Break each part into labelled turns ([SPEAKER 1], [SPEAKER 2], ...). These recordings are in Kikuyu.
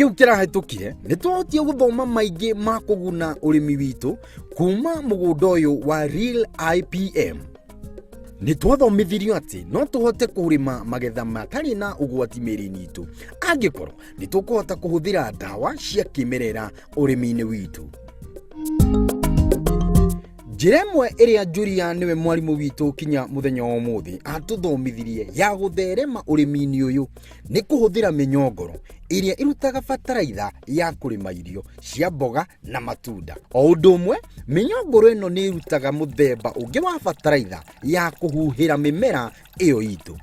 [SPEAKER 1] Kiumia kĩu kĩrahĩtũkire nĩ twahotire gũthoma maingĩ ma kũguna ũrĩmi witũ kuma mũgũnda ũyũ wa Real IPM. Nĩ twathomithirio atĩ no tũhote kũrĩma magetha matarĩ na ũgwati mĩĩrĩ-inĩ itũ angĩkorwo nĩ tũkũhota kũhũthĩra ndawa cia kĩmerera ũrĩmi-inĩ witũ. Njĩra ĩmwe ĩrĩa Julia nĩwe mwarimũ witũ kinya mũthenya wa ũmũthĩ atũthomithirie ya gũtherema ũrĩmi-inĩ ũyũ nĩ kũhũthĩra mĩnyongoro ĩrĩa ĩrutaga bataraitha ya kũrĩma irio cia mboga na matunda. O ũndũ ũmwe, mĩnyongoro ĩno nĩ ĩrutaga mũthemba ũngĩ wa bataraitha ya kũhuhĩra mĩmera ĩyo itũ.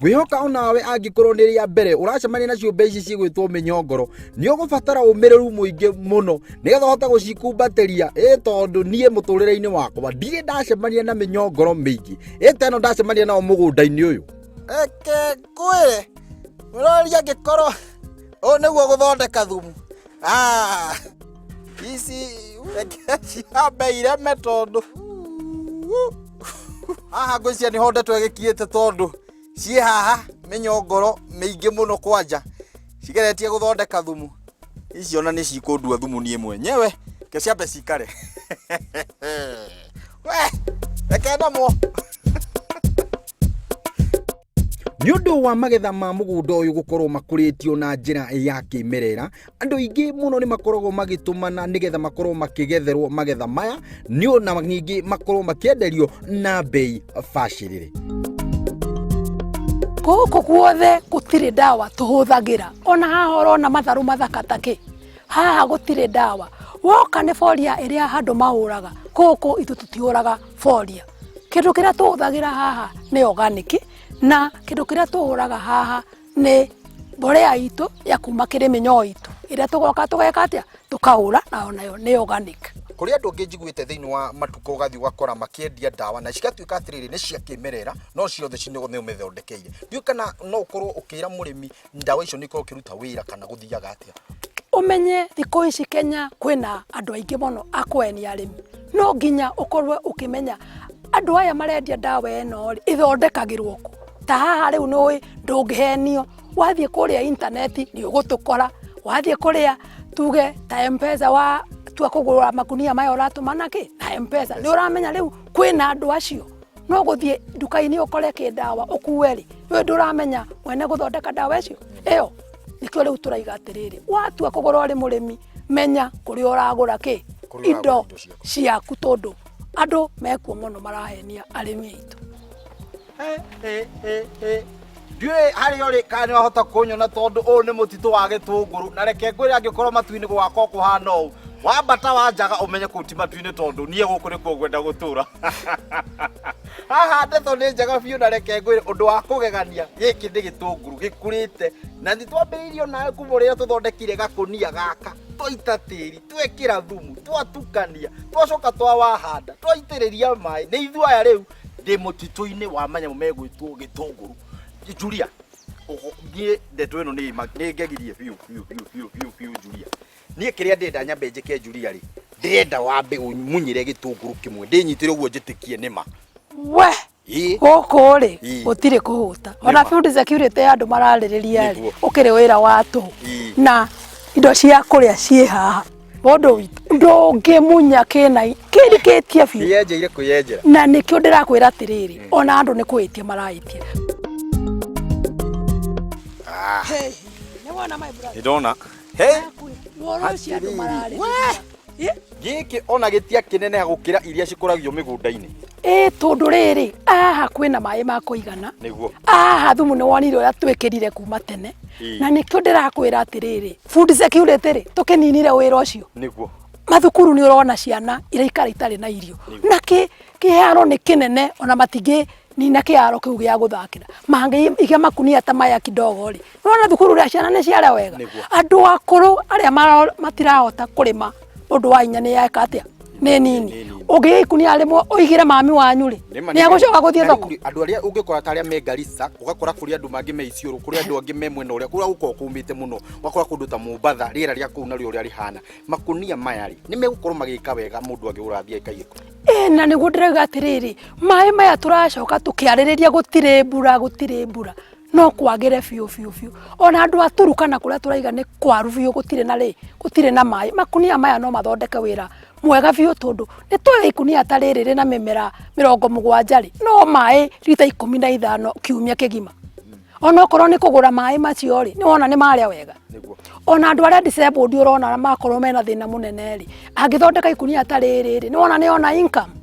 [SPEAKER 1] Ngwĩhoka onawe angĩkorwo nĩ rĩa mbere ũracemania na ciũmbe ici cigwĩtwo mĩnyongoro, nĩ ũgũbatara ũmĩrĩru mũingĩ mũno nĩgetha ũhote gũcikumbatĩria, ĩ tondũ niĩ mũtũrĩre-inĩ wakwa ndirĩ ndacemania na mĩnyongoro mĩingĩ ĩ ta ĩno ndacemania nayo mũgũnda-inĩ ũyũ.
[SPEAKER 2] Reke ngwĩre mũrori angĩkorwo ũũ nĩguo gũthondeka thumu, ah, ici reke ciambe ireme tondũ haha ngwĩciria nĩho ndeto ĩgĩkiĩte tondũ ciĩ haha mĩnyongoro mĩingĩ mũno kwanja cigeretie gũthondeka thumu. Ici ona nĩ cikũndua thumu niĩ mwenyewe, reke ciambe cikare. We, reke ndamwo.
[SPEAKER 1] Nĩ ũndũ wa magetha ma mũgũnda ũyũ gũkorwo makũrĩtio na njĩra ya kĩmerera, andũ aingĩ mũno nĩ makoragwo magĩtũmana nĩgetha makorwo makĩgetherwo magetha maya, nĩ na ningĩ makorwo makĩenderio na mbei bacĩrĩre.
[SPEAKER 3] Gũkũ guothe gũtirĩ ndawa tũhũthagĩra, ona haha ũrona matharũ mathaka ta kĩ, haha gũtirĩ ndawa. Woka nĩ boria ĩrĩa andũ mahũraga, gũkũ ithuĩ tũtihũraga boria. Kĩndũ kĩrĩa tũhũthagĩra haha nĩ organic, na kĩndũ kĩrĩa tũhũraga haha nĩ mbolea itũ ya kuma kĩrĩ mĩnyoo itũ ĩrĩa tũgoka tũgeka atĩa, tũkahũra na onayo nĩ organic.
[SPEAKER 1] Kũrĩ andũ angĩ njiguĩte thĩinĩ wa matuka ũgathiĩ ũgakora makĩendia ndawa na cigatuĩka atĩrĩrĩ nĩ cia kĩmerera no ciothe nĩ ũmĩthondekeire. Ndiũĩ kana no ũkorwo ũkĩra mũrĩmi ndawa icio nĩ ikoragwo ikĩruta wĩra kana gũthiaga atĩa?
[SPEAKER 3] Ũmenye thikũ ici Kenya kwĩna andũ aingĩ mũno a kũenia arĩmi, no nginya ũkorwo ũkĩmenya andũ aya marendia ndawa ĩno rĩ, ĩthondekagĩrwo kũ? Ta haha rĩu nĩũĩ ndũngĩhenio, wathiĩ kũrĩa intaneti nĩ ũgũtũkora, wathiĩ kũrĩa tuge ta Mpesa watua kũgũra makunia maya ũratũma na kĩ? Na Mpesa, nĩ ũramenya rĩu kwĩna andũ acio. No gũthiĩ nduka-inĩ ũkore kĩndawa ũkue rĩ, we ndũramenya mwene gũthondeka ndawa icio ĩyo. Nĩkĩo rĩu tũraiga atĩrĩrĩ, watua kũgũra ũrĩ mũrĩmi, menya kũrĩa ũragũra kĩ?
[SPEAKER 1] Kũrĩa ũragũra
[SPEAKER 3] Indo
[SPEAKER 1] indo ciaku.
[SPEAKER 3] ciaku tondũ andũ mekuo mũno marahenia arĩmi aitũ.
[SPEAKER 2] Ndiũĩ harĩa ũrĩ kana nĩ wahota kũnyona tondũ ũyũ nĩ mũtitũ wa gĩtũngũrũ, na reke ngwĩre angĩkorwo matu-inĩ gũgakorwo kũhana ũũ, wambata wa njaga ũmenye kũu ti matu-inĩ tondũ niĩ gũkũ nĩkuo ngwenda gũtũra. Haha ndeto nĩ njega biũ na reke ngwĩre ũndũ wa kũgegania, gĩkĩ nĩ gĩtũngũrũ gĩkũrĩte na nĩ twambĩrĩirie onawe kuma ũrĩa tũthondekire gakũnia gaka, twaita tĩri, twekĩra thumu, twatukania, twacoka twawahanda, twaitĩrĩria maĩ, nĩ ithuĩ aya rĩu ndĩ mũtitũ-inĩ wa manyamũ megwĩtwo gĩtũngũrũ. Julia, niĩ ndeto ĩno nĩ ngegirie biũ biũ biũ biũ biũ biũ Julia. Niĩ kĩrĩa ndĩrenda nyambe njĩke Julia rĩ, ndĩrenda wambe ũmunyĩre gĩtũngũrũ kĩmwe ndĩnyitĩre ũguo njĩtĩkie nĩma.
[SPEAKER 3] We
[SPEAKER 1] Ĩĩ.
[SPEAKER 3] gũkũ rĩ
[SPEAKER 1] Ĩĩ.
[SPEAKER 3] gũtirĩ kũhũta, ona
[SPEAKER 1] Nĩma.
[SPEAKER 3] food security ya andũ mararĩrĩria rĩ,
[SPEAKER 1] Nĩguo.
[SPEAKER 3] ũkĩrĩ wĩra wa tũhũ
[SPEAKER 1] Ĩĩ.
[SPEAKER 3] na indo cia kũrĩa ciĩ haha mũndũ witũ ndũngĩmunya kĩna kĩrikĩtie biũ.
[SPEAKER 2] Kĩyenjeire kwĩyenjera.
[SPEAKER 3] Na nĩkĩo ndĩrakwĩra atĩrĩrĩ, ona andũ nĩ kwĩtia marahĩtia.
[SPEAKER 2] Ah.
[SPEAKER 3] Nĩ wona my brother?
[SPEAKER 2] Nĩ ndona. Hey!
[SPEAKER 3] Ũhoro ũcio andũ mararĩrĩria.
[SPEAKER 2] Gĩkĩ ona gĩtia kĩneneha gũkĩra iria cikũragio mĩgũnda-inĩ.
[SPEAKER 3] Ĩ tondũ rĩrĩ, haha kwĩna maĩ ma kũigana.
[SPEAKER 2] Nĩguo.
[SPEAKER 3] Haha thumu nĩ wonire ũrĩa twĩkĩrire kuma tene.
[SPEAKER 2] Ĩĩ.
[SPEAKER 3] Na nĩkĩo ndĩrakwĩra atĩrĩrĩ, food security rĩ, tũkĩninire wĩra ũcio.
[SPEAKER 2] Nĩguo.
[SPEAKER 3] Mathukuru nĩ ũrona ciana iraikara itarĩ na irio. Na kĩharo nĩ kĩnene ona matingĩ nina kĩharo kĩu gĩa gũthakĩra. Mangĩiga makunia ta maya kidogo rĩ, nĩwona thukuru rĩa ciana nĩ ciaria wega.
[SPEAKER 2] Nĩguo.
[SPEAKER 3] Andũ akũrũ arĩa matirahota kũrĩma ũndũ wa hinya nĩ yeka atĩa? Nĩ nini.
[SPEAKER 2] Nĩ nini.
[SPEAKER 3] Ũngĩiga ikunia rĩmwe ũigĩre mami wanyu rĩ,
[SPEAKER 1] Nĩma
[SPEAKER 3] nĩ agũcoka gũthiĩ
[SPEAKER 1] Na
[SPEAKER 3] thoko.
[SPEAKER 1] rĩu andũ arĩa ũngĩkora ta arĩa me Garissa, ũgakora kũrĩ andũ mangĩ me Isiolo, kũrĩ andũ angĩ me mwena ũrĩa, kũrĩa gũkoragwo kũmĩte mũno, ũgakora kũndũ ta Mombatha, rĩera rĩa kũu narĩo ũrĩa rĩhana. Makũnia maya rĩ, nĩ megũkorwo magĩka wega mũndũ angĩgũra athiĩ akaige kũ?
[SPEAKER 3] Ĩ na nĩguo ndĩrauga atĩrĩrĩ, maĩ maya tũracoka tũkĩarĩrĩria gũtirĩ mbura, gũtirĩ mbura. No kwagĩre biũ biũ biũ. Ona andũ a Turukana kũrĩa tũraiga nĩ kwaru biũ, gũtirĩ na rĩ, gũtirĩ na maĩ. Makunia maya no mathondeke wĩra mwega biũ, tondũ nĩ tũĩ ikunia ta rĩrĩ rĩna mĩmera 70 rĩ, no maĩ rita 15 kiumia kĩgima. Onokorwo nĩ kũgũra maĩ macio rĩ, nĩ wona nĩ marĩa wega. Ona andũ arĩa disabled ũrona makorwo mena thĩna mũnene rĩ, angĩthondeka ikunia ta rĩrĩ rĩ, nĩ wona nĩ ona income.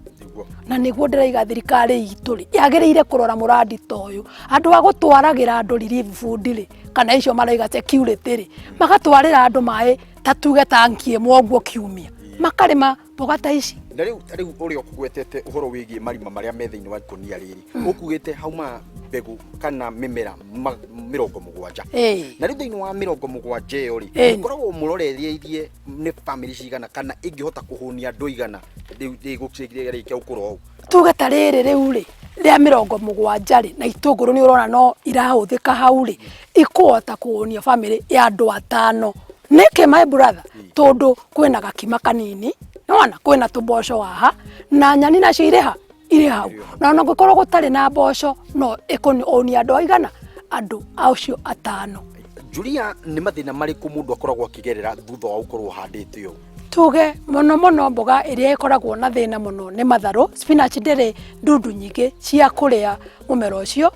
[SPEAKER 3] Na nĩguo ndĩraiga thirikari itũ rĩ, yagĩrĩire kũrora mũrandi ta ũyũ. Andũ a gũtwaragĩra andũ relief food rĩ, kana icio maraiga security rĩ, magatwarĩra andũ maĩ ta tuge tanki ĩmwe ũguo kiumia, makarĩma mboga ta ici.
[SPEAKER 1] Na rĩu ta rĩu ũrĩa ũkũgwetete ũhoro wĩgiĩ marima marĩa me thĩinĩ wa ikũnia rĩrĩ, ũkugĩte hauma mbegũ kana mĩmera 70. Na rĩu thĩinĩ wa 70 ĩyo rĩ, mũkoragwo mũrorereirie nĩ bamĩrĩ cigana kana ĩngĩhota kũhũnia andũ igana rĩu rĩgũrĩkia gũkũra ũũ?
[SPEAKER 3] Tuge ta rĩrĩ rĩu rĩ, rĩa 70 rĩ, na itũngũrũ nĩ ũrona no irahũthĩka hau rĩ, ikũhota kũhũnia bamĩrĩ ya andũ 5. Nĩkĩ my brother? Tondũ kwĩna gakima kanini, nĩwona kwĩna tũmboco haha, na nyani nacio irĩ ha? Irĩ hau. Na ona ũngĩkorwo gũtarĩ na mboco, no ĩkũhũnia andũ aigana? Andũ acio 5.
[SPEAKER 1] Julia, nĩ mathĩna marĩkũ mũndũ akoragwo akĩgerera thutha wa gũkorwo ũhandĩte ũũ?
[SPEAKER 3] Tuge mũno mũno mboga ĩrĩa ĩkoragwo na thĩna mũno nĩ matharũ. Spinach ndĩrĩ ndundu nyingĩ cia kũrĩa mũmera ũcio,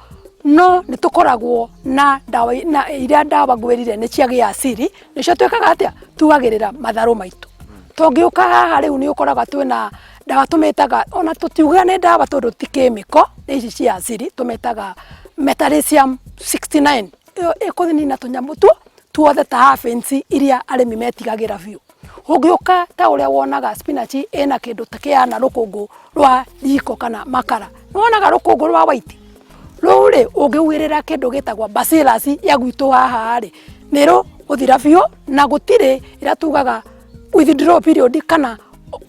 [SPEAKER 3] no nĩ tũkoragwo na ndawa, na iria ndawa ngwĩrire nĩ cia gĩasiri, nĩcio twĩkaga atĩa? Tuagĩrĩra matharũ maitũ. Tũngĩũka haha rĩu nĩ ũkoraga twĩna ndawa tũmĩtaga, ona tũtiugaga nĩ ndawa tondũ ti kĩmĩko, nĩ ici cia asili, tũmĩtaga Metarhizium 69. Ĩyo ĩkũnina tũnyamũ tuothe ta aphids iria arĩmi metigagĩra biũ. Ũngĩũka ta ũrĩa wonaga spinach ĩna kĩndũ ta kĩhana rũkũngũ rwa riko kana makara, nĩ wonaga rũkũngũ rwa white rũu rĩ, ũngĩhuhĩrĩra kĩndũ gĩtagwo bacillus ya gwitũ haha rĩ, nĩ rũgũthira biũ na gũtirĩ ĩrĩa tugaga withdraw period, kana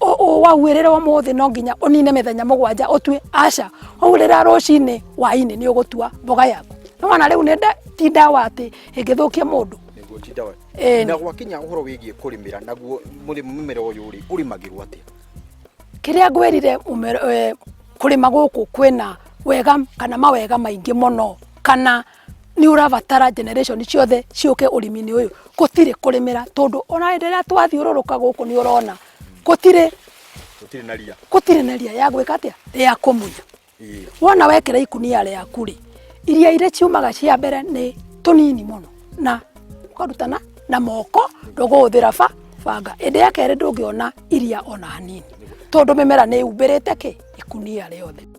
[SPEAKER 3] wahuhĩrĩra ũmũthĩ no nginya ũnine mĩthenya 7 ũtue, aca, wahuhĩrĩra rũcinĩ hwainĩ nĩ ũgũtua mboga yaku. Nĩ wona rĩu nĩ ti ndawa atĩ ĩngĩthũkia mũndũ.
[SPEAKER 1] Nĩguo ti ndawa. Na gwakinya ũhoro wĩgiĩ kũrĩmĩra, naguo mũmera ũyũ rĩ, ũrĩmagĩrwo atĩa?
[SPEAKER 3] Kĩrĩa ngwĩrire, kũrĩma gũkũ kwĩna wega kana mawega maingĩ mũno, kana nĩ ũrabatara generation ciothe ciũke ũrĩmi-inĩ ũyũ. Gũtirĩ kũrĩmĩra, tondũ ona hĩndĩ ĩrĩa twathiũrũrũka gũkũ nĩ ũrona gũtirĩ
[SPEAKER 1] Gũtirĩ na ria.
[SPEAKER 3] Gũtirĩ na ria ya gwĩka atĩa? Ya kũmunya. Wona wekĩra ikunia rĩaku rĩ, iria iria ciumaga cia mbere nĩ tũnini mũno, na ũkarutana na moko, ndũkũhũthĩra banga. Ĩndĩ ya kerĩ ndũngĩona iria ona hanini, tondũ mĩmera nĩ ĩhumbĩrĩte kĩ? Ikunia rĩothe.